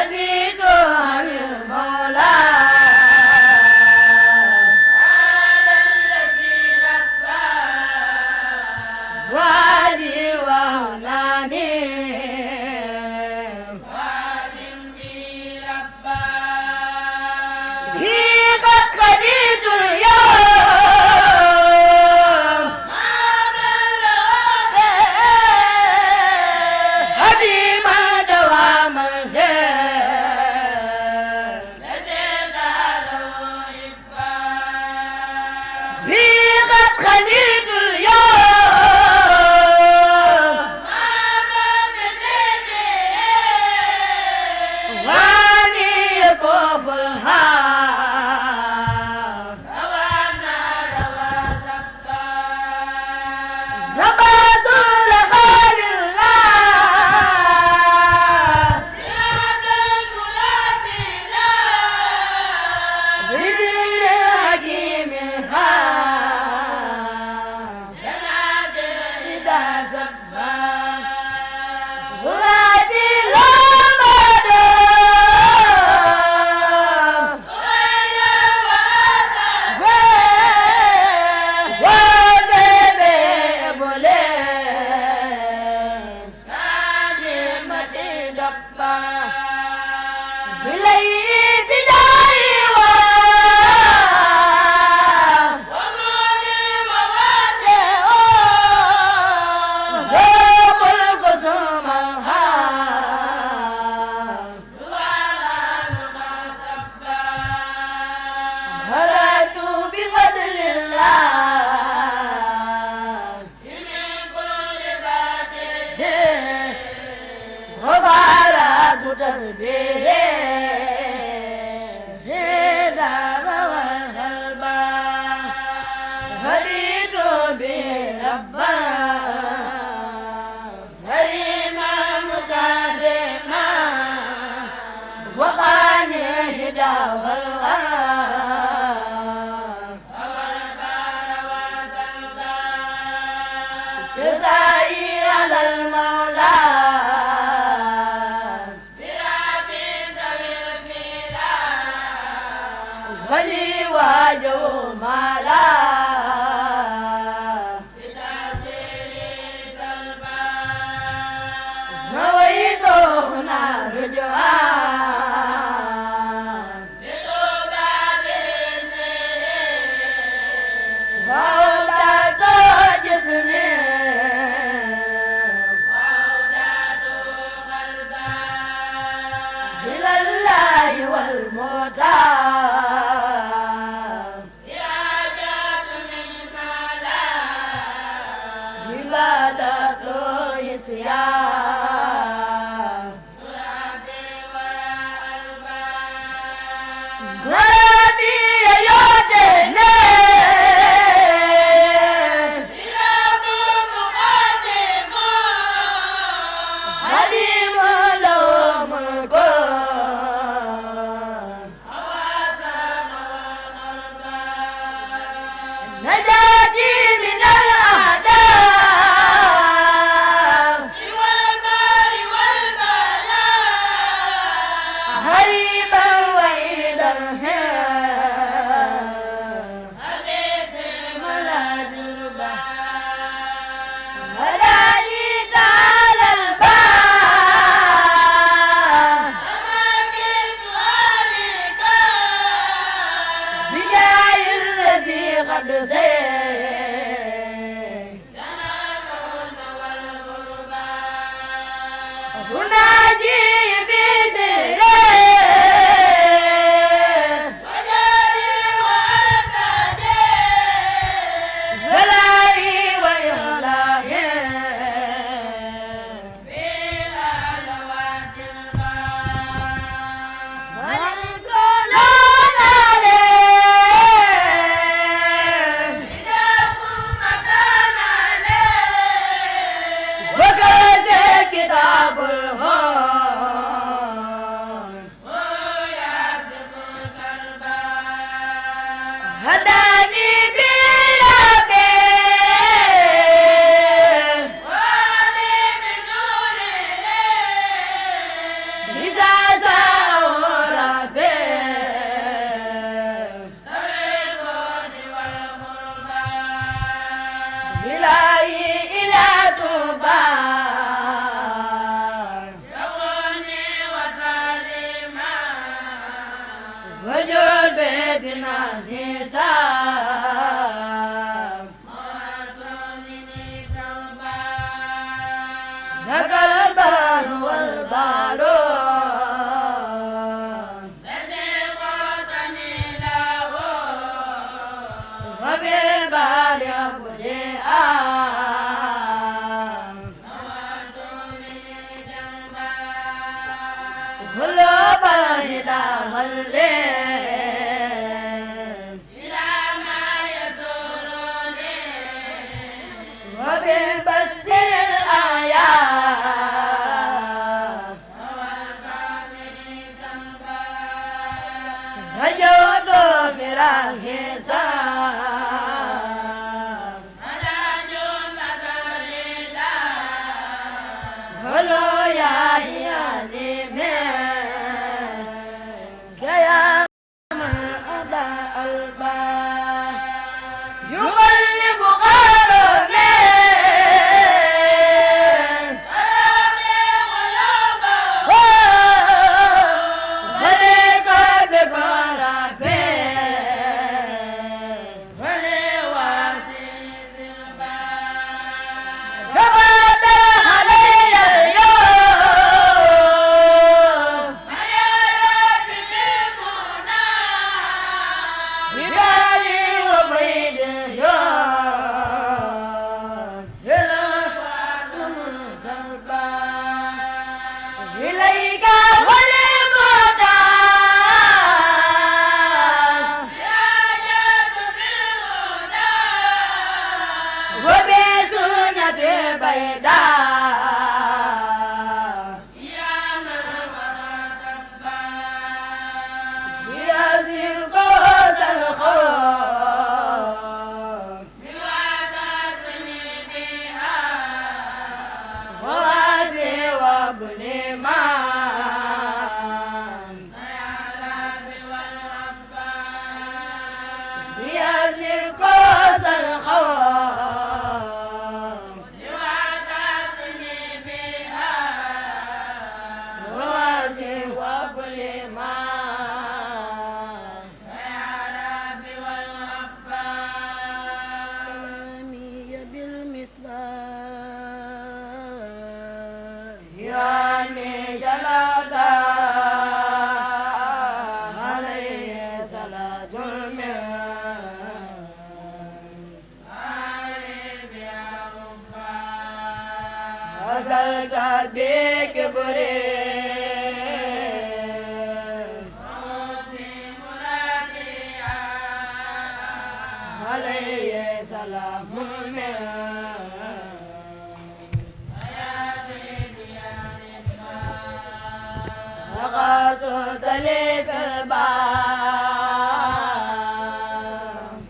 هديت عن سلام من قصد لي في الباب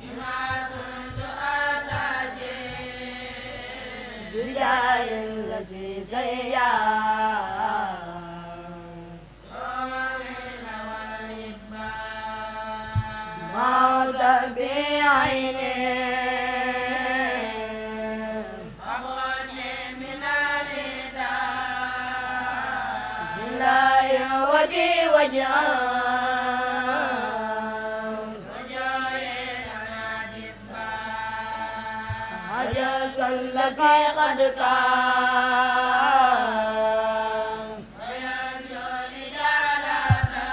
بما كنت أتاجي بجاه الذي سيا موت بعيني أخذني من الرداء لا يودي وجهه رجائي لنا دبا عجزت الذي قد كان وينجو رجالنا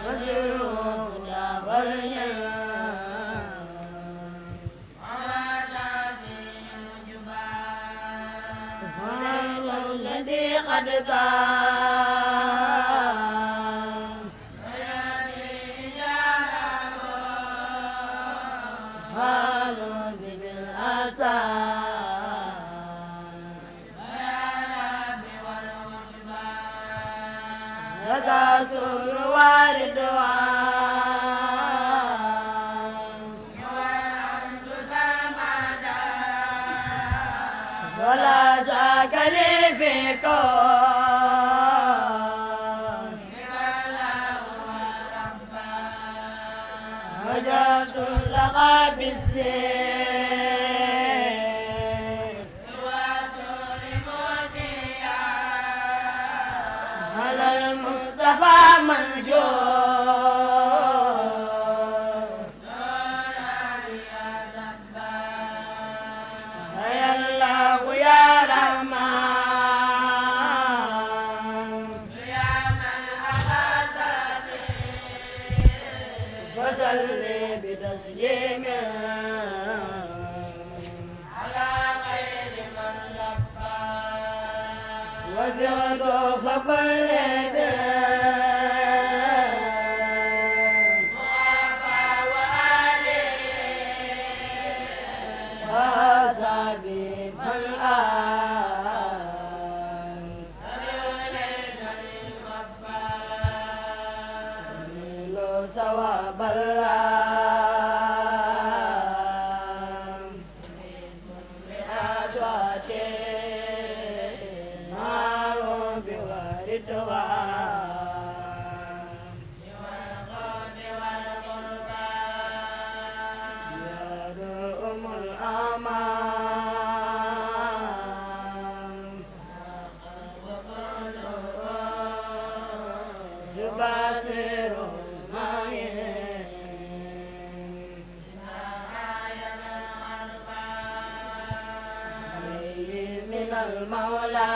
وسروا والجنة الذي قد كان فالوز بالأسان لك سر وردوان ولا ساك لي في كون هجرت لقى بالسير وسر موديا على المصطفى منجور يا الله يا رحمن يا من أخذني فصلي بتسليم على غير من لبى وزغت فكل وعفى وآله وصحبه من آل ليس للصبا ونيل ثواب الله بأصواته نار بوردوان والقرب والقربى زاد أم الأمان يبصر المعين عليه من المولى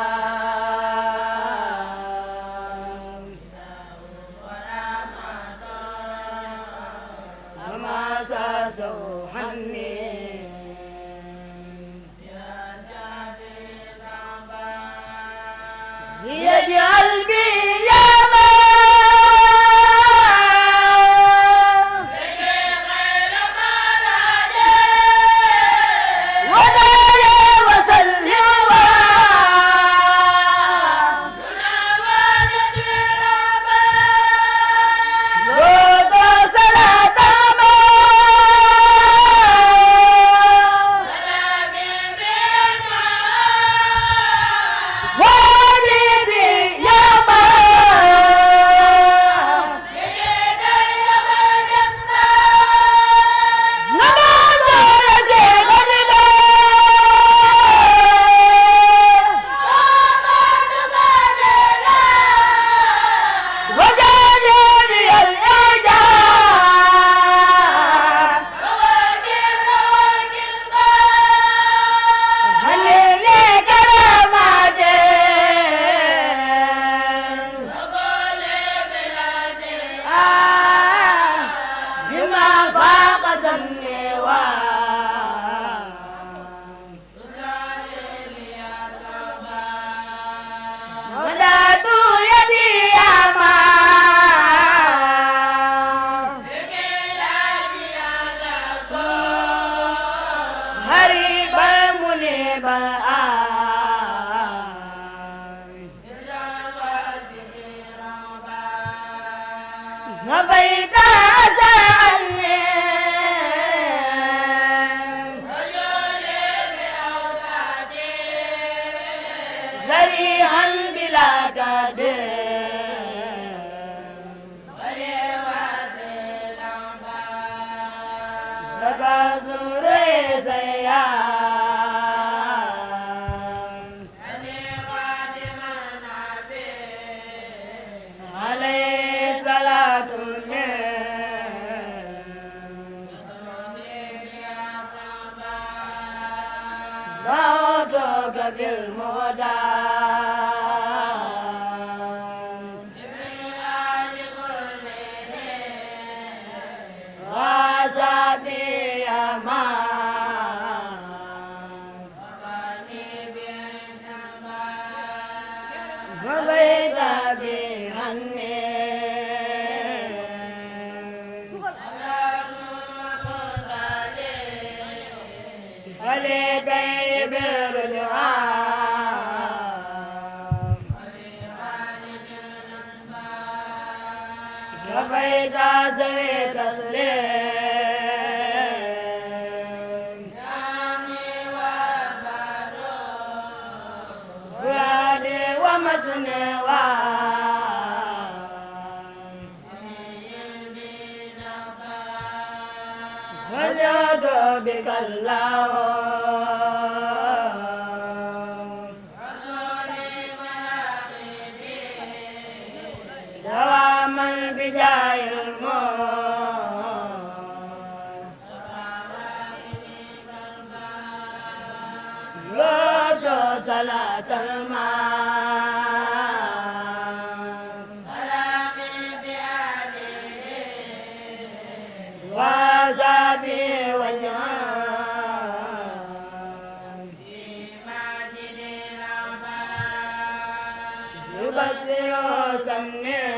وما ساسوا حنين يجعل بي يا نبيت عني زريعا بلا تكازر سيان عليه صلاة دعوتك بالمغدى وسبي وبيت بهني فلدي بالرجعان كفيت سوي تسليم فؤادي ومسنوان وجد بك الله دواما بجاه الموس لوت صلاة الماء وسبي وجهان يبصر سنين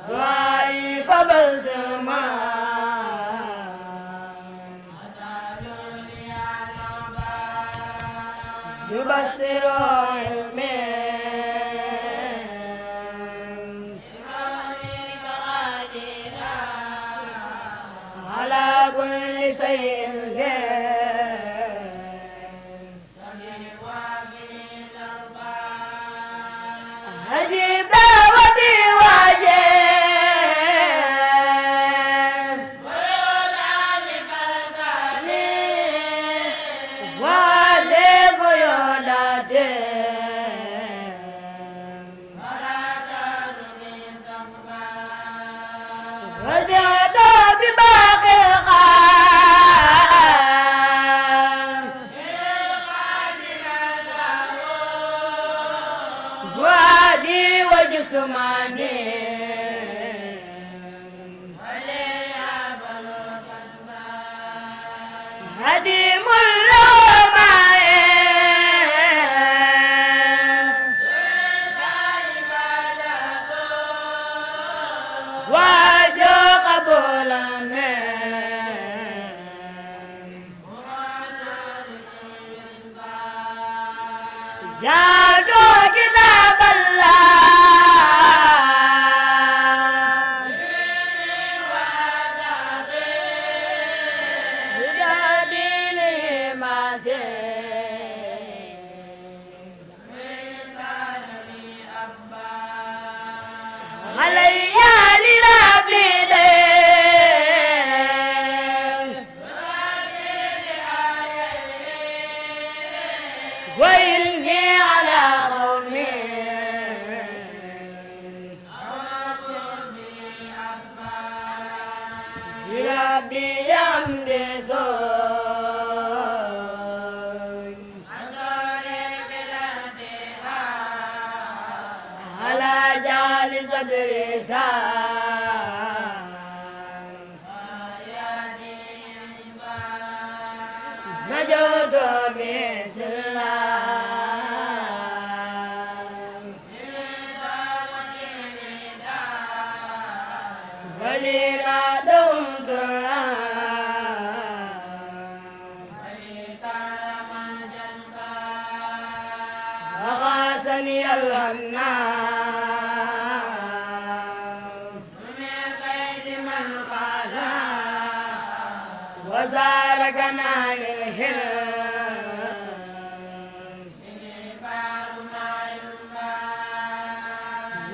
دعائي فبصر يبصر علمي على كل شيء أجيب دعوتي واجب وادي بيوداتي وجد بباقي القاع وادي وجسماني هديم اللومائس واجو قبولنا زادو كتاب الله بدادي لما علي لربي دين وإني على قومي ربي يمدي سوي على جال صدري سان نجوت بسلام ولرادهم ترام ثاني الهنام من خير من خلا وزاركنا للهلم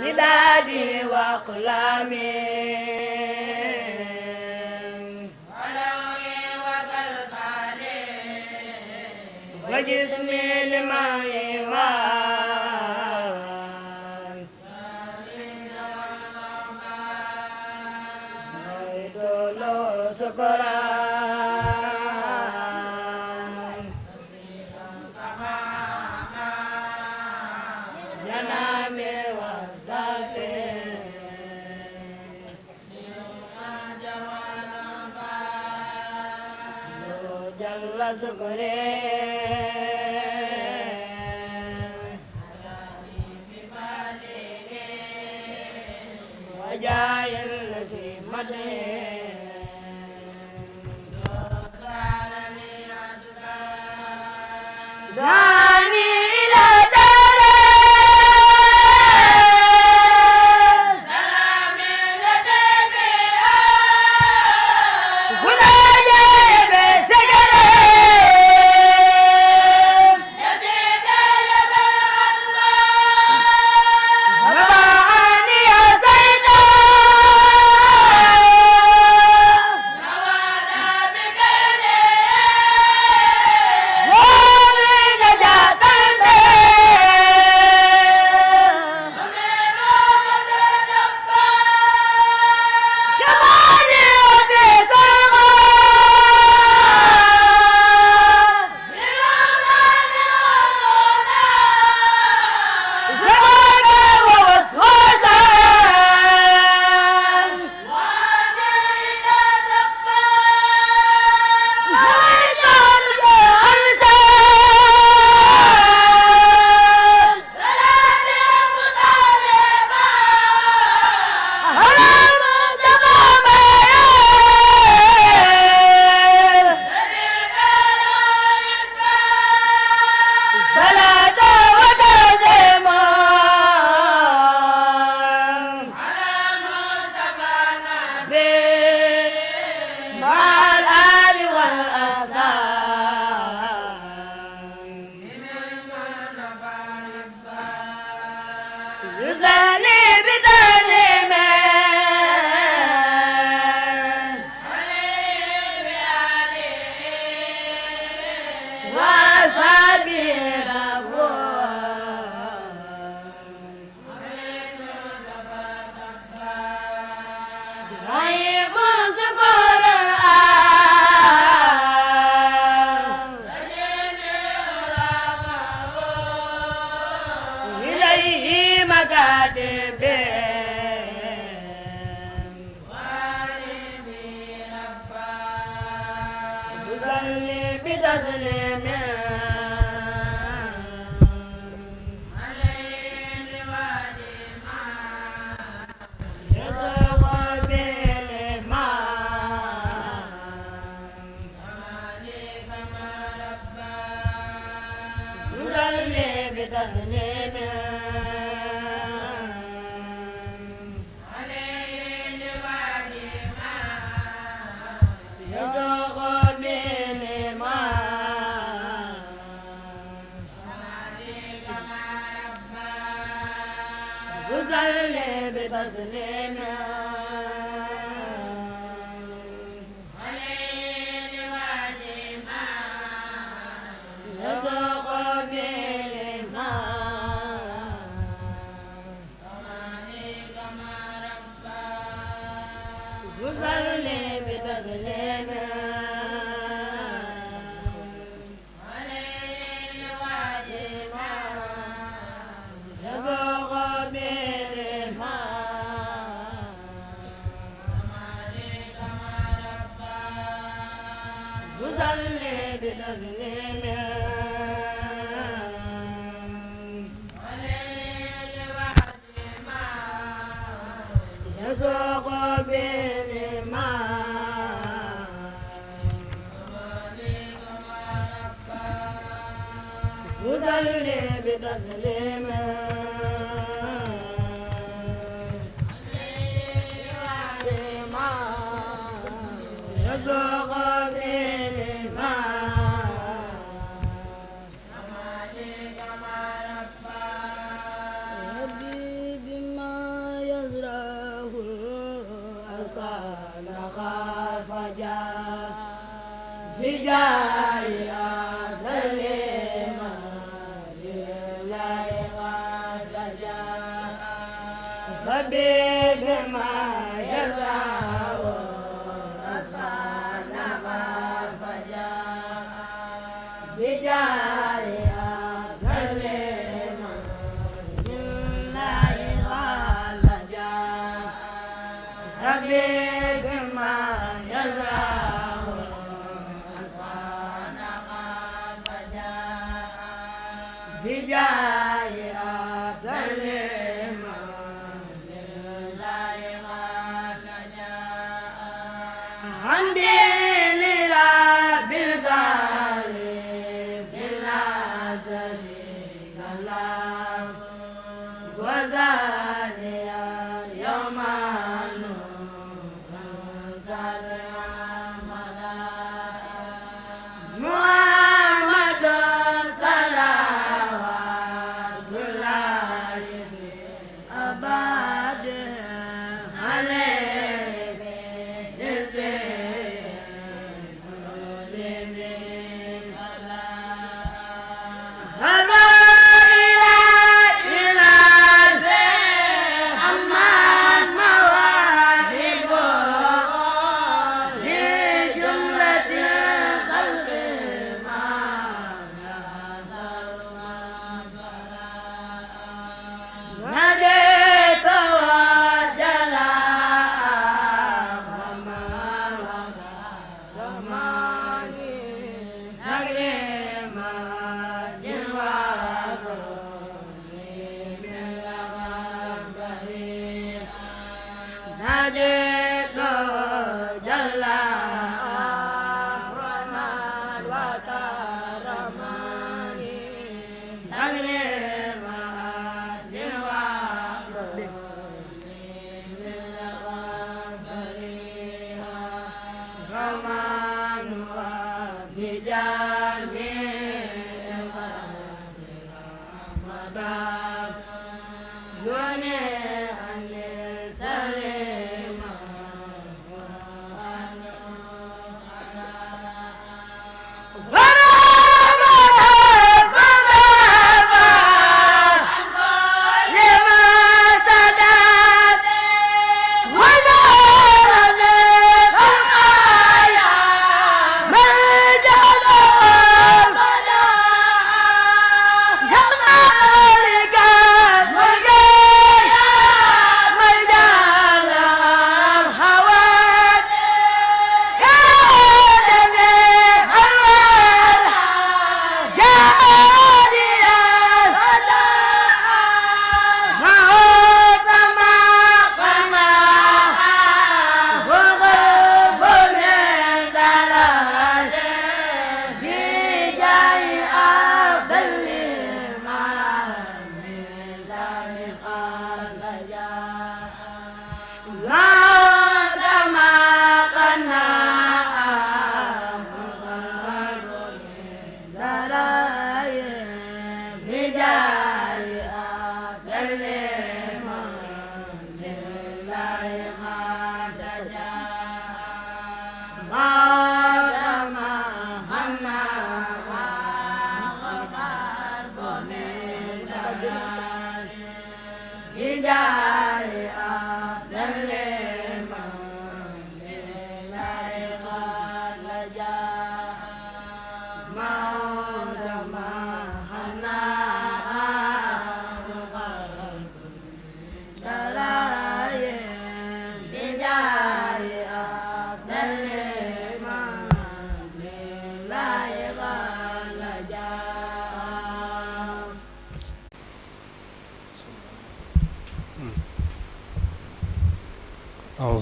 ندادي وأقلامي وجسمي لما يوان نيدولو سكران جنامي وزافين لو جل سكرين وجاي الذي مدين دعني إلى دار سلام لديبي ولا جايب سجري يزيد الأنبار رباني يا سيدان نوالا بكيني ومن نجاة البيت ومن روضة الأبطال كمالي وفي سلمان زواجا ووسوسا وعدينا دبا شيطان الأنسان سلام مطالبا هرم زمامين صلاة وتسليم مع الآل والأصحاب يزالي بتسليمه وأصحابه رهيب سكر إليه مكاتبه يصلي بتسليمه يسوى بالإيمان يصلي بتسليمه يسوى بالإيمان يصلي بتسليمه يسوى بالإيمان يصلي بتسليمه يسوى بالإيمان يصلي بتسليمه يصلي بتسليم يسوق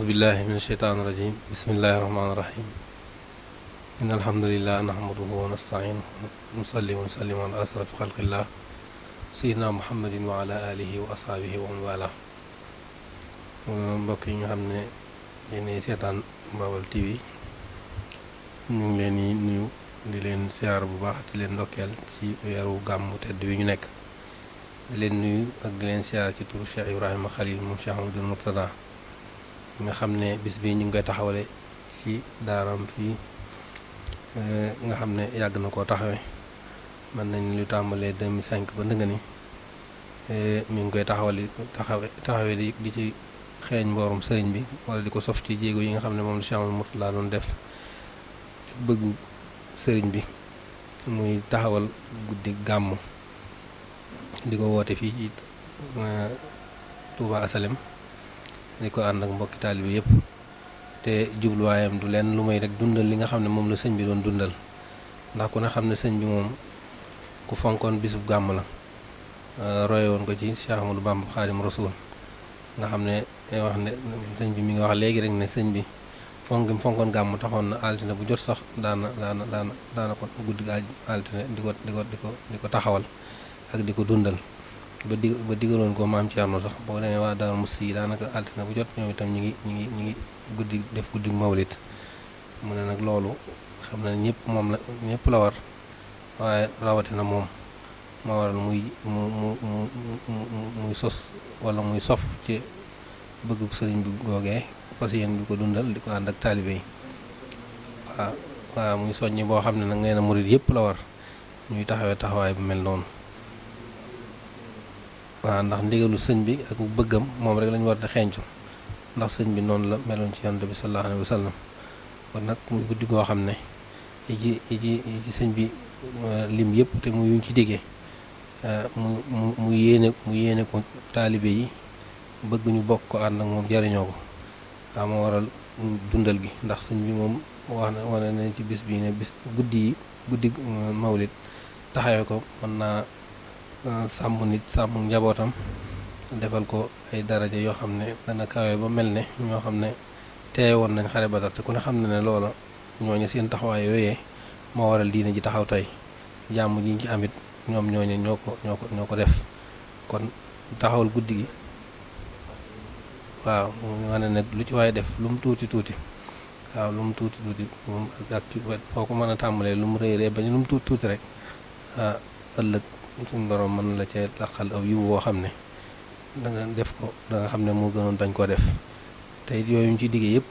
أعوذ بالله من الشيطان الرجيم بسم الله الرحمن الرحيم إن الحمد لله نحمده ونستعينه ونصلي ونسلم على أشرف خلق الله سيدنا محمد وعلى آله وأصحابه ومن والاه. mbokk yi nga xam ne yéenay seetaan Baol TV ñu ngi leen di nuyu di leen siyaar bu baax di leen ndokkeel ci weeru gàmmu tedd wi ñu nekk di leen nuyu ak di leen siyaar ci turu Cheikh Ibrahima Khalil moom Cheikh Amadou Mourtada nga xam ne bis bi ñu ngi koy taxawale ci daaram fii nga xam ne yàgg na koo taxawe mën nañ lu tàmbalee 2005 ba ndënga ni mi ngi koy taxawe di ci xeeñ mboorum sëriñ bi wala di ko sof ci jéego yi nga xam ne moom la Cheikh Amadou Mourtada doon def bëggu sëriñ bi muy taxawal guddi gàmmu di ko woote fii ci Touba Asalem di ko ànd ak mbokki taalibe yëpp te jubluwaayam du leen lu may rek dundal li nga xam ne moom la sëñ bi doon dundal ndax ku ne xam ne sëñ bi moom ku fonkoon bisub gàmm la roye woon ko ci Cheikh Amadou Bamba Xaadim Rasul nga xam ne wax ne sëñ bi mi ngi wax léegi rek ne sëñ bi fonkoon gàmm taxoon na altine bu jot sax daana ko guddi altine di ko taxawal ak di ko dundal ba digaloon ko maam Thierno sax boo demee waa Daaru Musti yi daanaka altine bu jot ñoom itam ñi ngi guddi def guddi mawlit mu ne nag loolu xam na ñëpp la war waaye rawatina moom moo waral muy sos wala muy sof ci bëggu sëriñ bi googee fas yéen di ko dundal di ko ànd ak taalibe yi waaw muy soññi boo xam ne nag nee na murit yëpp la war ñuy taxawaay bu mel noonu waaw ndax ndigalu sëñ bi ak bëggam moom rek lañu war di xeeñcu ndax sëñ bi noonu la meloon ci yonent bi sallallahu alayhi wa sallam kon nag muy guddi goo xam ne yi ci sëñ bi lim yëpp te mu yuñ ci diggee mu yéene ko taalibe yi bëgg ñu bokk ko ànd ak moom jariñoo ko waaw moo waral dundal gi ndax sëñ bi moom wane na ci bis bi ne guddi mawlid taxawee ko mën naa sàmm njabootam defal ko ay daraja yoo xam ne dana kawe ba mel ne ñoo xam ne teewe woon nañ xare Badar te ku ne xam ne loola ñooñu seen taxawaay yooyee moo waral diine ji taxaw tey jàmm ji ci amit ñoom ñooñu ñoo ko def kon taxawal guddi gi waaw mu wane nag lu ci waaye def lu mu tuuti waaw lu mu tuuti moom ak foo ko mën a tàmbalee lu mu rëy bañ lu mu tuuti rek ëllëg suñu borom mën la cee laqal aw yiw woo xam ne da nga def ko da nga xam ne moo gënoon dañ koo def te it yooyu ñu ci diggee yëpp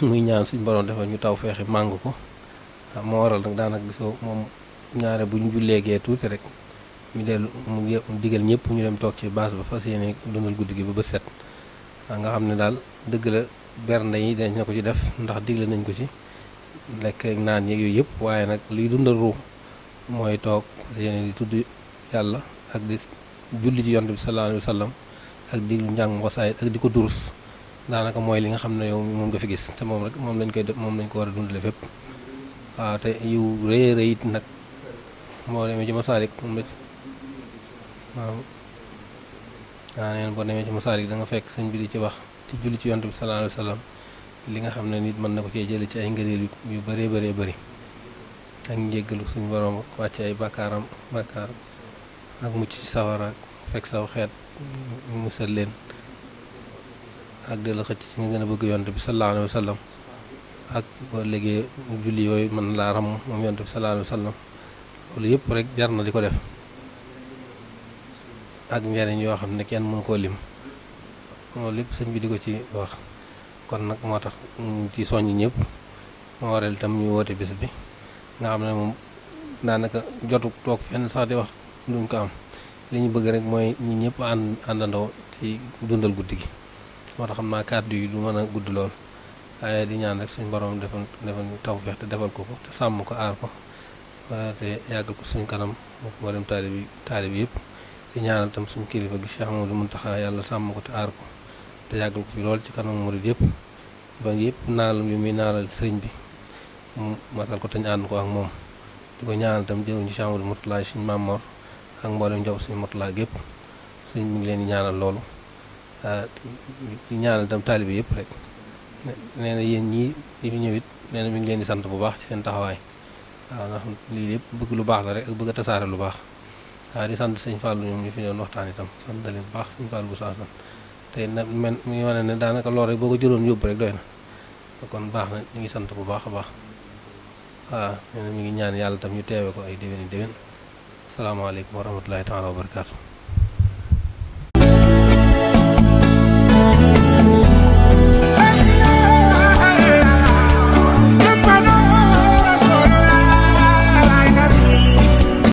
muy ñaan suñu borom defal ñu taw feexi màng ko moo waral nag daanaka gisoo moom ñaare bu ñu julleegee tuuti rek ñu dellu mu digal ñëpp ñu dem toog ci baas ba fas yéene dundal guddi gi ba bët set nga xam ne daal dëgg la bernde yi dañ na ko ci def ndax digle nañ ko ci lekk ak naan yeeg yooyu yëpp waaye nag liy dundal ruux mooy toog fas yéene di tudd yàlla ak di julli ci yonent bi sallallahu alayhi wa sallam ak diglu njàng xasaayid ak di ko durus daanaka mooy li nga xam ne yow moom nga fi gis te moom lañ ko war a dundale fépp waaw te yu rëy it nag moo demee ci Masaalik neen boo demee ci Masaalik da nga fekk sëñ bi di ci wax ci julli ci yonent bi sallallahu alayhi wa sallam li nga xam ne nit mën na ko cee jële ci ay ngëneel yu bëree bëri ak njéggalu suñu borom wàcce ay bàkkaar ak mucc ci sawara fekk saw xeet musal leen ak de la xëcc ci nga gën a bëgg yonent bi sallallahu alayhi wa sallam ak boo léegi julli yooyu mën laa ram moom yonent bi sallallahu alayhi wa sallam loolu yëpp rek jar na di ko def ak njariñ yoo xam ne kenn mënu koo lim loolu lépp sëñ bi di ko ci wax kon nag moo tax ci soññ ñëpp moo waral itam ñu woote bis bi nga xam ne moom daanaka jotu toog fenn sax di wax duñ ko am li ñu bëgg rek mooy ñi ñëpp àndandoo ci dundal guddi gi moo tax xam naa kàddu yi du mën a gudd lool waaye di ñaan rek suñ borom defal tawfeex te defal ko te sàmm ko aar ko te yàggal ko suñ kanam moo dem taalib yëpp di ñaanal tam suñ kilifa gi Cheikh Mamadou Mountakha yàlla sàmm ko te aar ko te yàggal ko fi lool ci kanam murid yëpp ba yëpp naalam yu muy naalal sëriñ bi mu matal ko te ñu ànd ko ak moom di ko ñaanal tam jëruñ ci Cheikh Mamadou Mourtada suñ Mamor ak mboolem njaboot suñu Mourtada gépp suñ mi ngi leen di ñaanal loolu di ñaanal tam taalibe yëpp rek nee na yéen ñii di fi ñëwit nee na mi ngi leen di sant bu baax ci seen taxawaay waaw ndax lii lépp bëgg lu baax la rek ak bëgg a tasaare lu baax waaw di sant sëñ Fallou ñoom ñu fi doon waxtaan itam sant leen bu baax sëñ Fallou bu saasan tey na men mi wane ne daanaka lool rek boo ko jëloon yóbbu rek doy na kon baax na ñu ngi sant bu baax a baax waaw nee na mi ngi ñaan yàlla tam ñu teewe ko ay déwéni déwén asalaamaaleykum wa rahmatulahi taala wa barakaatu